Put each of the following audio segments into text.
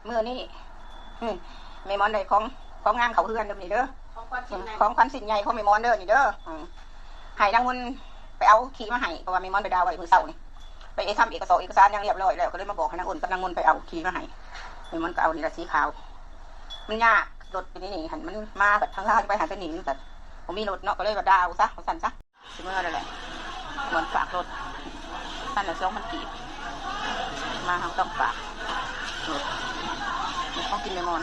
ມື້ນີ້ ອືມ ແມ່ມອນໄດ້ຂອງ ຂອງງາມເຂົ້າເຮືອນເດີ້ນີ້ເດີ້ ຂອງຂວັນ ອືມ ຂອງຂວັນຊິ້ນໃຫຍ່ຂອງແມ່ມອນເດີ້ນີ້ເດີ້ ອືມ ໃຫ້ນາງມົນໄປເອົາຂີ້ມາໃຫ້ ເພາະວ່າແມ່ມອນໄປດາວໄວ້ມື້ເຊົ້ານີ້ ໄປເອທຳເອກະສອກເອກະສານຫຍັງຮຽບຮ້ອຍແລ້ວ ກໍເລີຍມາບອກໃຫ້ນາງອົນກັບນາງມົນໄປເອົາຂີ້ມາໃຫ້ ແມ່ມອນກໍເອົານີ້ລະສີຂາວ ມັນຍາກ ລົດຢູ່ໃນນີ້ຫັ້ນ ມັນມາບັດທາງລາວໄປຫັ້ນໄປນີ້ ມັນກໍບໍ່ມີລົດເນາະ ກໍເລີຍວ່າດາວຊະ ວ່າຊັ້ນຊະ. ຊິເມືອແລ້ວແຫຼະ ແມ່ມອນຝາກລົດ ພັນລະສອງພັນກີບ ມາເຮົາຕ້ອງຝາກລົດ ຂອງກິນແມ່ມອນ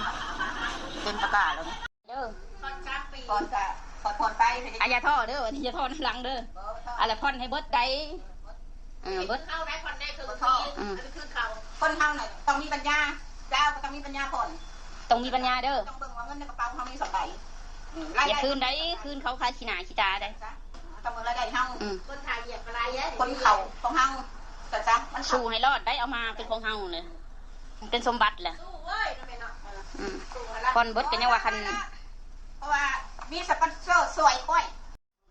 ເຕັມຕະກ້າແລ້ວນີ້ ເດີ ຜ່ອນສາມປີ ຜ່ອນກະ ຜ່ອນ ຜ່ອນໄປ ອ່ະ ຢ່າທໍ້ເດີ ຢ່າທໍ້ນຳຫຼັງເດີ ບໍ່ ອ່ະ ລະຜ່ອນໃຫ້ເບິດໃດ ເອີ ເບິດ ເຮົາໄດ້ຜ່ອນແດ່ເຄິ່ງປີ ອືມ ອັນນີ້ຄືນເຂົາ ຄົນເຮົານະຕ້ອງມີປັນຍາ ລາວກໍຕ້ອງມີປັນຍາຜ່ອນ ຕ້ອງມີປັນຍາເດີ ຕ້ອງເບິ່ງວ່າເງິນໃນກະເປົາເຮົາມີສ່ຳໃດ ອືມ ຢ່າຄືນໃດ ຄືນເຂົາຂາຍຂີ້ໜ້າຂີ້ຕາໃດ ຕ້ອງເບິ່ງລາຍໄດ້ເຮົາ ອືມ ຄົນຫາວຽກກໍຫຼາຍແຍະ ຄົນເຂົ້າຂອງເຮົາ ກໍຊະ ມັນ ສູ້ໃຫ້ລອດໄດ໋ ເອົາມາເປັນຂອງເຮົາເລີຍ ເປັນສົມບັດແຫຼະ ສູ້ເວີ້ຍ ເນາະແມ່ເນາະ ອືມ ສູ້ໃຫ້ລາດ ຜ່ອນເບິດກໍຍັງວ່າຄັນ ເພາະວ່າມີສະປອນເຊີຊ່ວຍຂ້ອຍ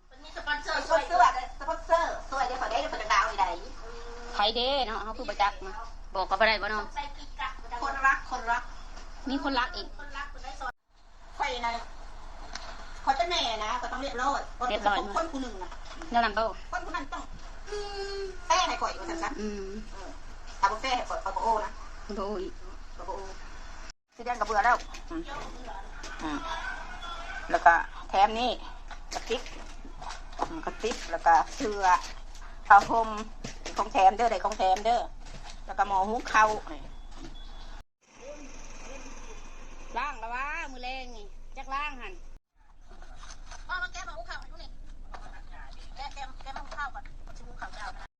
ເພິ່ນມີສະປອນເຊີ ສະປອນເຊີ ສະປອນເຊີຊ່ວຍເດ້ ຂ້ອຍໄດ້ ເພິ່ນດາວນີ້ໄດ໋ ໃຜເດ້ເນາະ ເຮົາຄືບໍ່ຈັກນະ ບອກກໍບໍ່ໄດ້ບໍ່ເນາະ ຄົນລັກ ຄົນລັກ ມີຄົນລັກອີກ ຄົນລັກເພິ່ນໄດ້ຊ່ອຍ ຂ້ອຍນັ້ນ ຂ້ອຍເປັນແມ່ນະ ຂ້ອຍຕ້ອງຮຽບຮ້ອຍ ຮຽບຮ້ອຍ ຄົນຜູ້ໜຶ່ງນະ ແນວນັ້ນບໍ່ ຄົນຜູ້ນັ້ນຕ້ອງ ອືມ ແປໃຫ້ຂ້ອຍວ່າຊັ້ນຊະ ອືມ ເອີ ຖ້າບໍ່ແປໃຫ້ຂ້ອຍ ຂ້ອຍບໍ່ໂອ້ນະ ບໍ່ໂອ້ອີກ ຂ້ອຍບໍ່ໂອ້. ສີແດງກໍເບື່ອແລ້ວ ອືມ ອືມ ແລ້ວກໍແຖມນີ້ ກະຕິກ ອືມ ກະຕິກ ແລ້ວກໍເສື້ອ ຜ້າຫົ່ມ ຂອງແຖມເດີ ໄດ້ຂອງແຖມເດີ ແລ້ວກໍໝໍ້ຫຸງເຂົ້າ ລ້າງລະຫວາ ມື້ແລງນີ້ ຈັກລ້າງຫັ້ນ